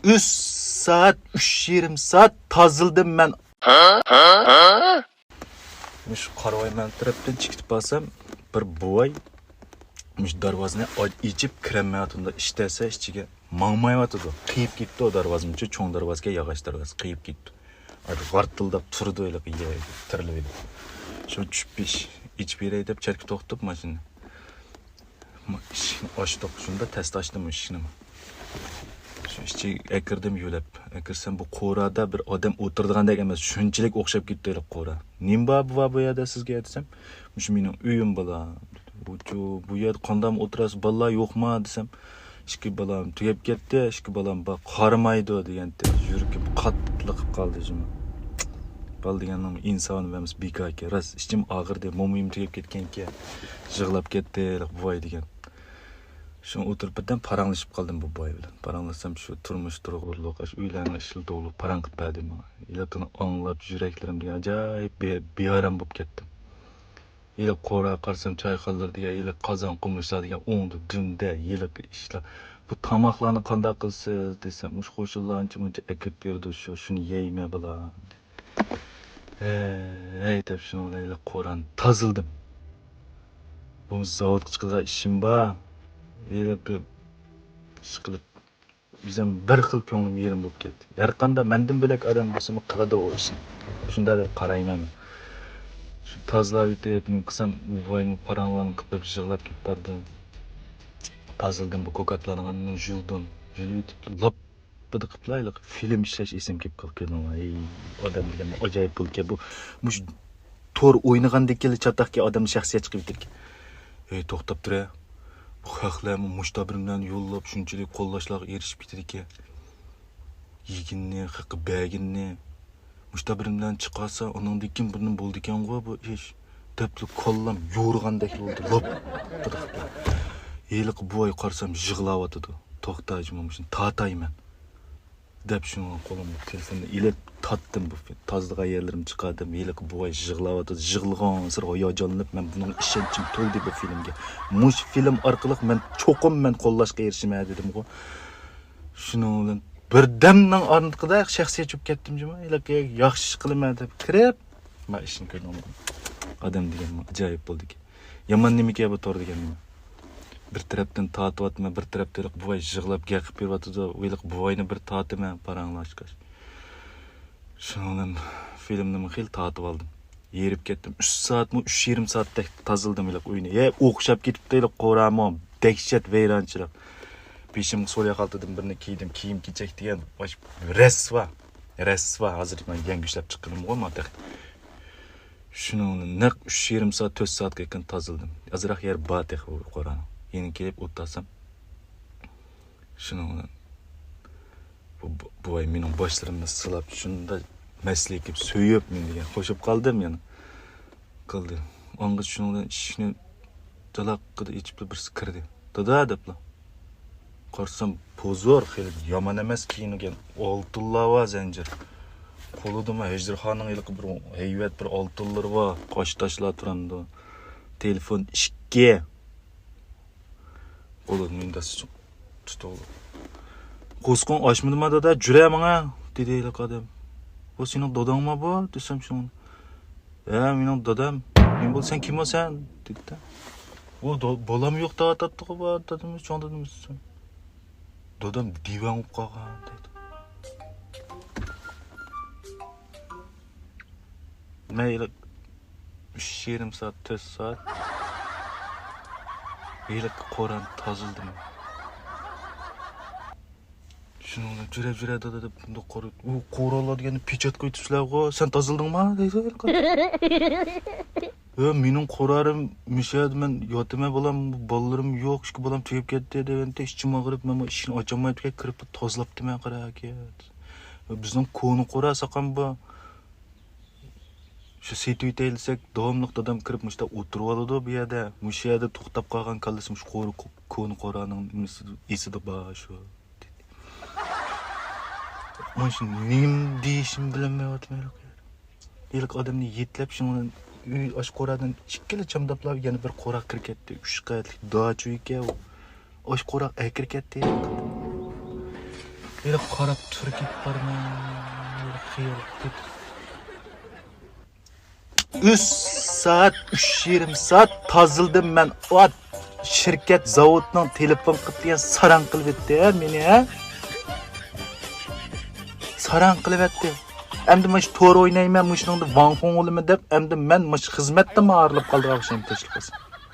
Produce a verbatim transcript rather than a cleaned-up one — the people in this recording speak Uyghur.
ئۈچ سائەت، ئۈچ يېرىم سائەت تازىلىدىم مەن. مۇشۇ قارىۋاي مەن تەرەپتىن چىقىپ بارسام، بىر بوۋاي مۇشۇ دەرۋازىنى ئاچ-، ئېچىپ كىرەلمەيۋاتىدۇ. ئىشتەسە ئىچىگە ماڭمايۋاتىدۇ. قېيىپ كېتىپتۇ ئۇ دەرۋازىمۇ. چوڭ دەرۋازىكەن، ياغاچ دەرۋازا، قېيىپ كېتىپتۇ. ھازىر ۋارتىلداپ تۇرىدۇ ھېلىقى يەرگە تىرىلىۋېلىپ. شۇ چۈشۈپ بېش-، ئېچىپ بېرەي دەپ چەتكە توختىتىپ ماشىنىنى. ما-، ئىشىكنى ئاچتۇق. شۇنداق تەستە ئاچتىم ئىشىكنى. شۇ ئىچىگە ئەكىردىم يۆلەپ. ئەكىرسەم بۇ قورادا بىر ئادەم ئولتۇرىدىغاندەك ئەمەس، شۇنچىلىك ئوخشاپ كېتىپتۇ ھېلىقى قورا. نېمە بار بۇ، بۇ يەردە سىزگە دېسەم، مۇشۇ مېنىڭ ئۆيۈم بالا. بۇچۇ، بۇ يەردە قانداقمۇ ئولتۇراسىز، بالىلار يوقما دېسەم، ئىككى بالام تۈگەپ كەتتى، ئىككى بالام بار، قارىمايدۇ دېگەنتى. يۈرىكىم قاتتىق قالدى جۇمۇ. بالا دېگەننىڭ ئىنسانى ئەمەس، بىكاركەن. راست ئىچىم ئاغرىدى، مومىيىم تۈگەپ كەتكەنكەن. يىغلاپ كەتتى بۇۋاي دېگەن. شۇڭا ئولتۇرۇپ بىردەم پاراڭلىشىپ قالدىم بۇ بوۋاي بىلەن. پاراڭلىسام شۇ تۇرمۇش تۇرغۇرلۇق، ئاشۇ ئۆيلەرنىڭ ئىشلىرى توغرۇلۇق پاراڭ قىلىپ بەردى ماڭا. ھېلىقىنى ئاڭلاپ يۈرەكلىرىم دېگەن ئاجايىپ بى-، بىئارام بولۇپ كەتتىم. ھېلىقى قورا قارىسام چايخانىلىرى دېگەن ھېلىقى قازان قومۇچلار دېگەن ئوڭدا دۈمدە ھېلىقى ئىشلار. بۇ تاماقلارنى قانداق قىلىسىز دېسەم، مۇشۇ قوشنىلار ئانچە مۇنچە ئەكىرىپ بېرىدۇ، شۇ، شۇنى يەيمەن بالا. ھەي دەپ شۇنىڭ بىلەن ھېلىقى قورانى تازىلىدىم. بۇ زاۋۇتقا چىقىدىغان ئىشىم بار. ھېلىقى ئىشقىلىپ ئۆزۈم بىر خىل كۆڭلۈم يېرىم بولۇپ كەتتى. ھەرقانداق مەندىن بۆلەك ئادەم بولسىمۇ قىلىدۇ ئۇ ئىشنى. شۇنداق دەپ قارايمەن مەن. شۇ تازىلاۋېتىپ نېمە قىلسام، بوۋايمۇ پاراڭلارنى قىلىپ يىغلاپ كېتىپ بارىدۇ. تازىلىدىم بۇ كوكاتلارنى يۇيدۇم. يۇيۇۋېتىپ لاپپىدە قىپلا ھېلىقى فىلىم ئىشلەش ئېسىمگە كېلىپ قالدى. ھەي، ئادەم دېگەن ئاجايىپ بولىدىكەن بۇ. مۇشۇ تور ئوينىغاندىكىنلا چاتاقكەن ئادەمنىڭ شەخسىيەت چىقىپ كېتىدىكەن. ھەي، توختاپ تۇرە. بۇ خەقلەرمۇ مۇشۇ بىر بىلەن يوللاپ شۇنچىلىك قوللاشلارغا ئېرىشىپ كېتىدىكەن. يېگىنىنى، خەققە بەرگىنىنى. مۇشۇ بىر بىلەن چىقارسا، ئۇنىڭدىن كېيىن بىر نېمە بولىدىكەنغۇ بۇ ئىش. دەپلا كاللام يورۇغاندەك بولدى. لوپ. ھېلىقى بوۋاي قارىسام يىغلاۋاتىدۇ. توختا، جۇمۇ مۇشۇنى تارتايمەن. دەپ شۇنىڭغا قولۇمغا تېلېفوننى ئېلىپ تارتتىم، بۇ تازىلىغان يەرلىرىمنى چىقاردىم. ھېلىقى بوۋاي يىغلاۋاتىدۇ. يىغلىغانسېرى ھاياجانلىنىپ، مەن بۇنىڭغا ئىشەنچىم تولدى بۇ فىلىمگە. مۇشۇ فىلىم ئارقىلىق مەن چوقۇم مەن قوللاشقا ئېرىشىمەن دېدىمغۇ. شۇنىڭ بىلەن بىردەمنىڭ ئارىلىقىدا شەخسىيەت چۈشۈپ كەتتىم جۇمۇ. ھېلىقى ياخشى ئىش قىلىمەن دەپ كىرىپ، مەن ئىشنى كۆردۈم. ئادەم دېگەن ئاجايىپ بولدىكەن. يامان نېمىكەن بۇ تور دېگەن نېمە؟ بىر تەرەپتىن تارتىۋاتىمەن، بىر تەرەپتە ھېلىقى بوۋاي يىغلاپ گەقىپ بېرىۋاتىدۇ. ھېلىقى بوۋاينى بىر تارتىمەن، پاراڭلاشقاچ. شۇنىڭ بىلەن فىلىمنىمۇ خېلى تارتىۋالدىم. ھېرىپ كەتتىم. ئۈچ سائەتمۇ، ئۈچ يېرىم سائەتتەك تازىلىدىم ھېلىقى ئۆينى. ھە، ئوخشاپ كېتىپتۇ ھېلىقى قورامۇ. دەھشەت ۋەيرانچىلىق. بېشىمغا سوليا خالتىدىن بىرنى كىيدىم. كىيىم كېچەك دېگەن باش رەسۋا. رەسۋا. ھازىر مەن يەڭگۈشلەپ چىققىنىمغۇ ما تېخى. شۇنىڭ بىلەن نەق ئۈچ يېرىم سائەت، تۆت سائەتقا يېقىن تازىلىدىم. ئازراق يەر بار تېخى ئۇ قورانىڭ. يەنە كېلىپ ئولتۇرسام، شۇنىڭ بىلەن بۇ، بۇ، بوۋاي مېنىڭ باشلىرىمنى سىلاپ، شۇنداق مەسلىكىپ سۆيۈپ، مېنى دېگەن قوشۇپ قالدىم يەنە. قىلدى. ئاڭغىچە شۇنىڭ بىلەن ئىشىكنى جالاققىدە ئېچىپلا بىرسى كىردى. «دادا» دەپلا. قارىسام، پوزور، خېلى يامان ئەمەس كىيىنگەن. ئالتۇنلار بار، زەنجىر. قولىدىمۇ ھەجدىرخاننىڭ ھېلىقى بىر ھەيۋەت بىر ئالتۇنلىرى بار. قاش تاشلار تۇرامدۇ. تېلېفون ئىككى. قولىدا مىنداس تۇتۇۋالدى. «قورسىقىڭ ئاچمىدىما، دادا؟ جۈرە ماڭا!» دېدى ھېلىقى ئادەم. «بۇ سېنىڭ داداڭما بۇ؟» دېسەم، شۇڭا. «ھە، مېنىڭ دادام.» «نېمە بولدى، سەن كىم بولىسەن؟» دېدى-دە. «ئۇ، دا-، بالام يوق دەۋاتاتتىغۇ، بۇ دادىمىز، چوڭ دادىمىز» دېسەم. «دادام دىۋەڭ بولۇپ قالغان» دەيدۇ. مەن ھېلىقى ئۈچ يېرىم سائەت، تۆت سائەت ھېلىقى قورانى تازىلىدىم. شۇنىڭ بىلەن «جۈرە، جۈرە، دادا» دەپ بۇنداق قورا-، ئۇ قورالار دېگەننى پېچەت قويۇپسىلەرغۇ، «سەن تازىلىدىڭما؟» دەيدۇ ھېلىقى. «ھە، مېنىڭ قورالىم مۇشۇ يەردە، مەن ياتىمەن، بالام، بالىلىرىم يوق، ئىككى بالام تۈگەپ كەتتى» دېگەنتى، ئىچىم ئاغرىپ، مەن بۇ ئىشىكنى ئاچالمايدىكەن، كىرىپ تازىلاپتىمەن، قارا ئاكا. بىزنىڭ كونا قورا ساقام بۇ. شۇ سېتىۋېتەي دېسەك، داۋاملىق دادام كىرىپ مۇشۇنداق ئولتۇرۇۋالىدۇ بۇ يەردە. مۇشۇ يەردە توختاپ قالغان كاللىسى مۇشۇ قورا-، كونا قورانىڭ نېمىسى، ئېسىدە بار شۇ. مانا شۇ نېمە دېيىشىمنى بىلەلمەيۋاتىمەن ھېلىقى. ھېلىقى ئادەمنى يېتىلەپ، شۇنىڭ بىلەن ئۆي ئاشۇ قورادىن ئىككىلا چامداپلا يەنە بىر قورا كىرىپ كەتتى. ئۈچ قەۋەتلىك داچا ئىكەن ئۇ. ئاشۇ قورا ئەكىرىپ كەتتى. ھېلى قاراپ تۇرۇپ كېتىپ بارىمەن، ھېلى خىيال قىلىپ. ئۈچ سائەت، ئۈچ يېرىم سائەت تازىلىدىم مەن. ۋات، شىركەت، زاۋۇتنىڭ تېلېفون قىلىپ دېگەن ساراڭ قىلىۋەتتى ھە مېنى ھە. ساراڭ قىلىۋەتتى. ئەمدى مۇشۇ تور ئوينايمەن، مۇشۇنىڭدا ۋاڭ خۇڭ بولىمەن دەپ، ئەمدى مەن مۇشۇ خىزمەتتىنمۇ ئايرىلىپ قالىدىغان ئوخشايمەن، تىنچلىق بولسا.